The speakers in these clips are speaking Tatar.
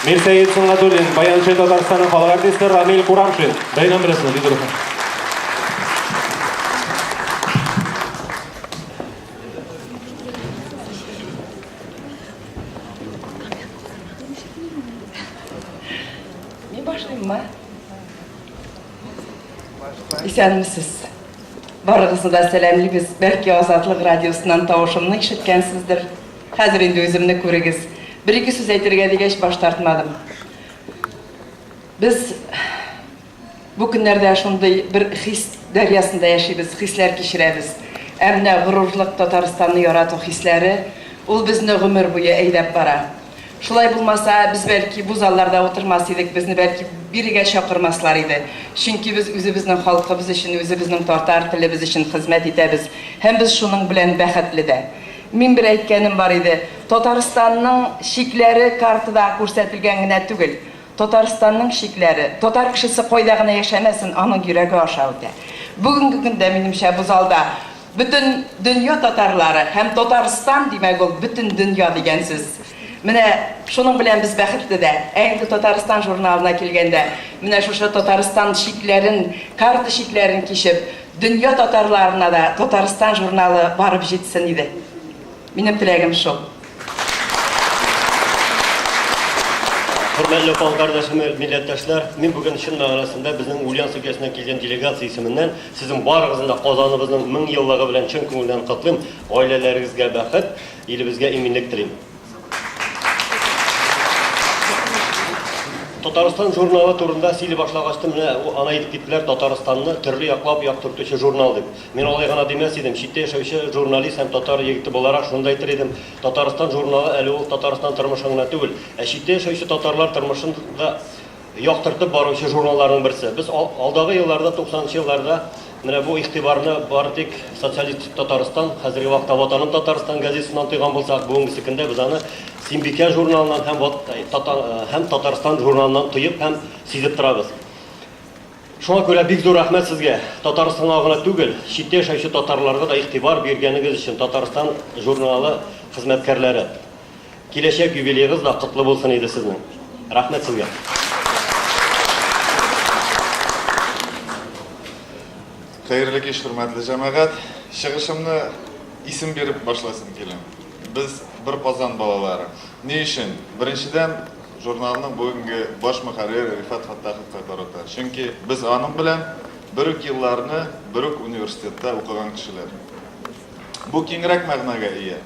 Мирсәет Сөнгатуллин, баянчы Татарстанның халык артисты Рамил Курамшин. Бәйрәм белән сезне, Лидер ханым. Мин башлыйммы? Исәнмесез. Барыгызны да сәламлибез. Бәлки Азатлык радиосыннан тавышымны ишеткәнсездер. Хәзер инде үземне күрегез. Бер-ике сүз әйтергә дигәч, баш тартмадым. Без бу көннәрдә шундый бер хис дәрьясында яшибез, хисләр кичерәбез. Ә менә горурлык, Татарстанны ярату хисләре, ул безне гомер буе әйдәп бара. Шулай булмаса, без бәлки бу залларда утырмас идек, безне бәлки бирегә чакырмаслар иде. Чөнки без үзебезнең халкыбыз өчен, үзебезнең татар телебез өчен хезмәт итәбез һәм без шуның белән бәхетле дә. Мин бер әйткәнем бар иде, Татарстанның чикләре картада күрсәтелгән генә түгел. Татарстанның чикләре, татар кешесе кайда гына яшәмәсен, аның йөрәге аша үтә. Бүгенге көндә, минемчә, бу залда бөтен дөнья татарлары һәм Татарстан, димәк, ул бөтен дөнья дигән сүз. Менә шуның белән без бәхетле дә. Ә инде Татарстан журналына килгәндә, менә шушы Татарстан чикләрен, карта чикләрен кичеп, дөнья татарларына да Татарстан журналы барып җитсен иде. Минем теләгем шул. Хөрмәтле кан кардәшем, милләттәшләр, мин бүген чын мәгънәсендә безнең Ульяновск өлкәсеннән килгән делегация исеменнән сезнең барыгызны да Казаныбызның 1000 еллыгы белән чын күңелдән котлыйм. Гаиләләрегезгә бәхет, илебезгә иминлек телим. Татарстан журналы турында сөйли башлагач та менә ана әйтеп киттеләр, Татарстанны төрле яклап яктыртучы журнал дип. Мин алай гына димәс идем, читтә яшәүче журналист һәм татар егете буларак шуны да әйтер идем, Татарстан журналы әле ул Татарстан тормышын гына түгел, ә читтә яшәүче татарлар тормышын да яктыртып баручы журналларның берсе. Без алдагы елларда, 90 нчы елларда менә бу игътибарны бары тик Социалистик Татарстан, хәзерге вакытта Ватаным Татарстан газетасыннан тойган булсак, бүгенгесе көндә без аны Симбикә журналыннан һәм һәм Татарстан журналыннан тоеп һәм сизеп торабыз. Шуңа күрә бик зур рәхмәт сезгә, Татарстанга гына түгел, читтә яшәүче татарларга да игътибар биргәнегез өчен, Татарстан журналы хезмәткәрләре. Киләчәк юбилеегыз да котлы булсын иде сезнең. Рәхмәт сезгә. Хәерле кич, хөрмәтле җәмәгать. Чыгышымны исем биреп башласым килә. Без бер Казан балалары. Ни өчен? Беренчедән, журналның бүгенге баш мөхәррире Рифат Фәттаховка карата. Чөнки без аның белән бер үк елларны, бер үк университетта укыган кешеләр. Бу киңрәк мәгънәгә ия.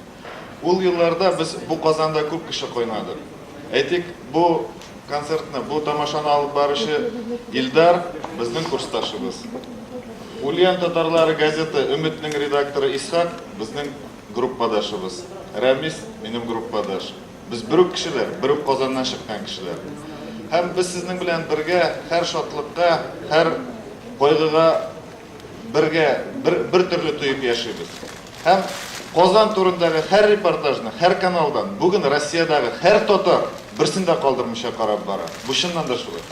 Ул елларда без бу Казанда күп кеше кайнадык. Әйтик, бу концертны, бу тамашаны алып баручы Илдар безнең курсташыбыз. Ульян татарлары газеты Өметнең редакторы Исхак безнең группадашыбыз. Рәмис минем группадаш. Без бер үк кешеләр, бер үк Казаннан чыккан кешеләр. Һәм без сезнең белән бергә һәр шатлыкка, һәр кайгыга бергә, бер, бер төрле тоеп яшибез. Һәм Казан турындагы һәр репортажны, һәр каналдан, бүген Россиядәге һәр татар берсен дә калдырмыйча карап бара. Бу чыннан да шулай.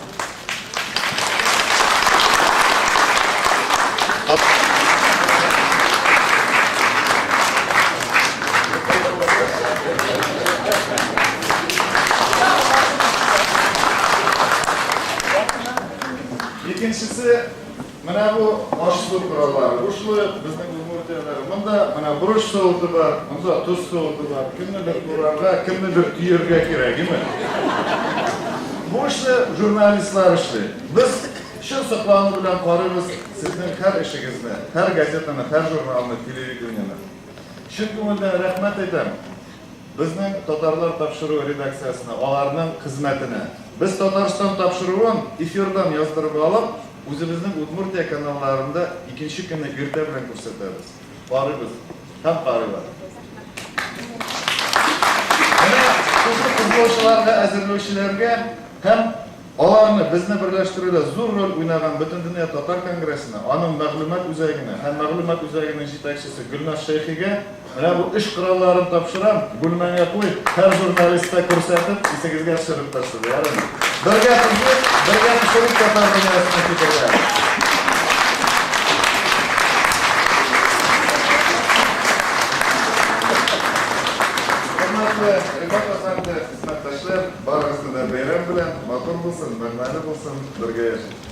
Икенчесе, Менә бу аш-су кораллары. Бу шулай ук безнең Удмуртиядәге. Монда менә борыч савыты бар, монда тоз савыты бар. Кемнедер турарга, кемнедер төяргә кирәк, име? Бу эшне журналистлар эшли. Без чын соклану белән карыйбыз сезнең һәр эшегезне, һәр газетаны, һәр журналны, телевидениене. Чын күңелдән рәхмәт әйтәм. Безнең Татарлар тапшыруы редакциясенә, аларның хезмәтенә. Без Татарстан тапшыруын эфирдан яздырып алып, үзебезнең Удмуртия каналларында икенче көнне иртә белән күрсәтәбез. Карыйбыз һәм карыйлар. Менә шушы футболчыларга әзерләүчеләргә һәм Аларны, безне берләштерүдә зур роль уйнаган Бөтендөнья татар конгрессына, аның мәгълүмат үзәгенә һәм мәгълүмат үзәгенең җитәкчесе Гөлназ Шәйхигә менә бу эш коралларын тапшырам, бүлмәңә куй, һәр журналистка күрсәтеп, исегезгә төшереп торсын, ярыймы? Бергә төзик, бергә төшерик татар дөньясының фикерләрен. Хөрмәтле Рифат әфәнде, хезмәттәшләр, барыгызны да бәйрәм белән! белән, матур булсын, мәгънәле булсын, бергә яшик.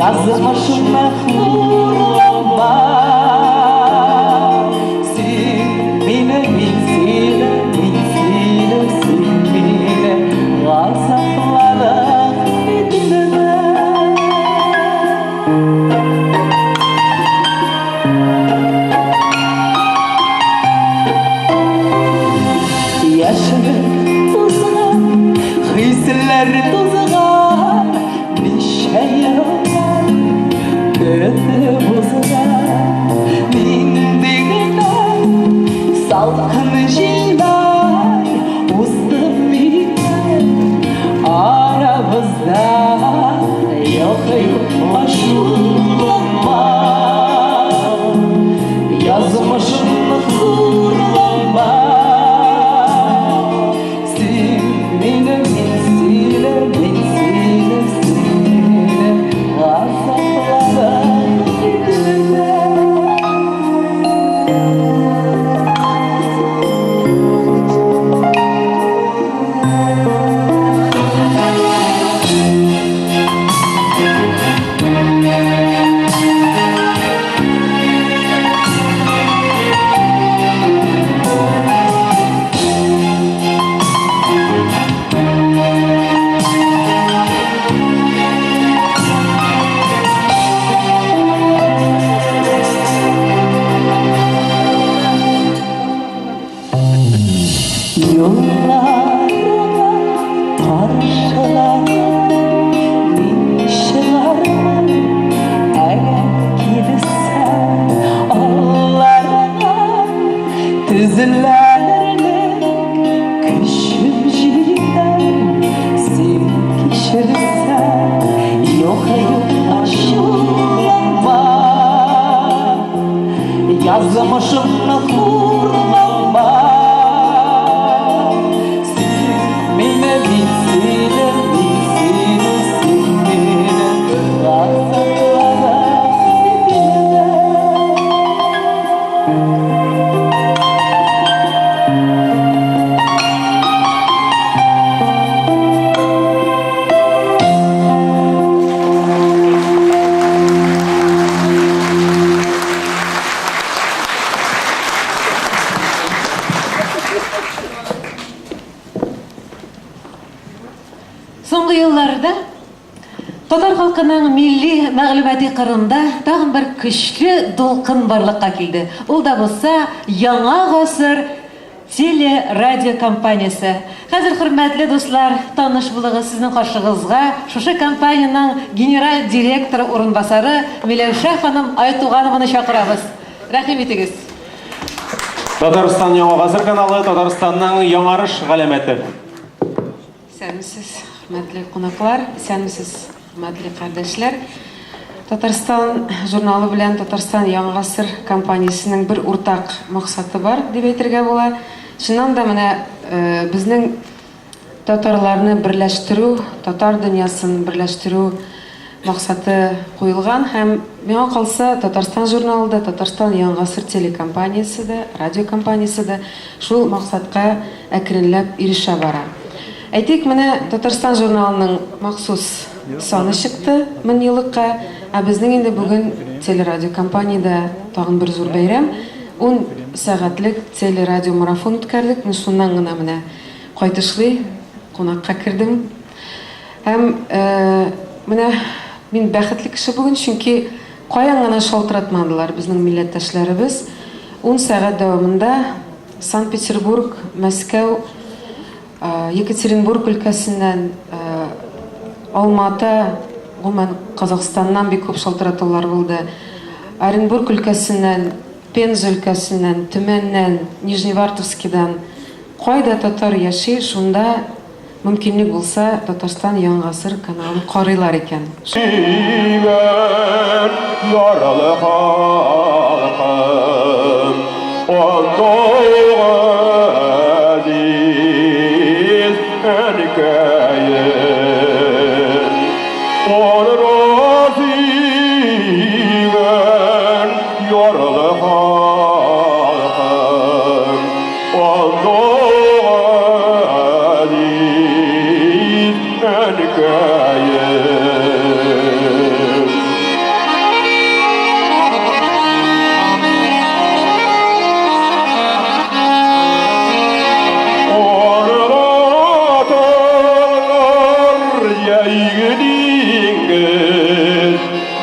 Язмышымны хурлама. Син мине, мин сине, мин сине, син мине газапладың бит менә. Яшьлек узган, хисләр тузган, ничә еллар көтеп узган. Нинди генә салкын җилләр узды микән арабызда? Юк, юк, ачуланма, язмышымны хурлама. Син мине, мин сине, мин сине, син мине газапладың бит менә. Юлларыңа каршыларың мин чыгармын, әгәр килсәң алларыңа, тезләнерлек көчем җитәр, син кичерсәң. Юк, юк, ачуланма, язмышымны хурлама. Син мине, мин сине, мин сине, син мине газапладың бит менә. Соңгы елларда татар халкының милли мәгълүмати кырында тагын бер көчле дулкын барлыкка килде. Ул да булса Яңа гасыр телерадиокомпаниясе. Хәзер, хөрмәтле дуслар, таныш булыгыз, сезнең каршыгызга шушы компаниянең генераль директоры урынбасары Миләүшә ханым Айтуганованы чакырабыз. Рәхим итегез. Татарстан Яңа гасыр каналы Татарстанның яңарыш галәмәте. Исәнмесез, хөрмәтле кунаклар, исәнмесез, хөрмәтле кардәшләр. Татарстан журналы белән Татарстан Яңа гасыр компаниясенең бер уртак максаты бар дип әйтергә була. Чыннан да менә безнең татарларны берләштерү, татар дөньясын берләштерү максаты куелган һәм миңа калса Татарстан журналы да, Татарстан Яңа гасыр телекомпаниясе дә, радиокомпаниясе дә шул максатка әкренләп ирешә бара. Әйтик, менә Татарстан журналының махсус саны чыкты меңьеллыкка, ә безнең инде бүген телерадиокомпаниядә тагын бер зур бәйрәм, ун сәгатьлек телерадиомарафон үткәрдек. Мин шуннан гына менә кайтышлый кунакка кердем. Һәм менә мин бәхетле кеше бүген, чөнки каян гына шалтыратмадылар безнең милләттәшләребез. Ун сәгать дәвамында Санкт-Петербург, Мәскәү, Екатеринбург өлкәсеннән, Алмата, гомумән, Казахстаннан бик күп шалтыратулар булды. Оренбург өлкәсеннән, Пенза өлкәсеннән, Төмәннән, Нижневартовскидан. Кайда татар яши, шунда мөмкинлек булса, Татарстан Яңа гасыр каналын карыйлар икән. Сөйгән яралы халкым, Андагы әнкәем. Onur сөйгән яралы халкым, Андагы әнкәем.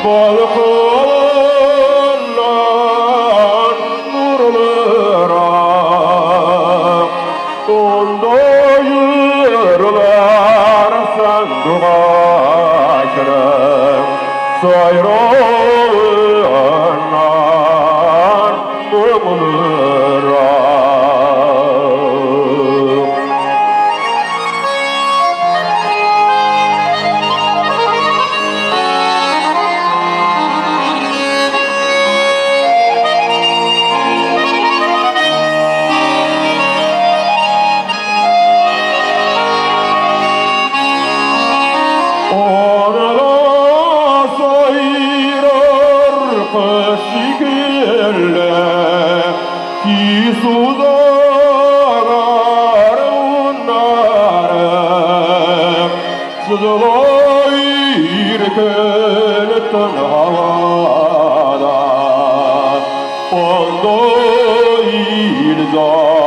Балконнан нурлырак. Онда йырлар сандугачның сайравыннан моңлырак. Арада сайрар кош шикелле, Кисудар уннары, Сызыла иркен тын һавада, Анда илзар.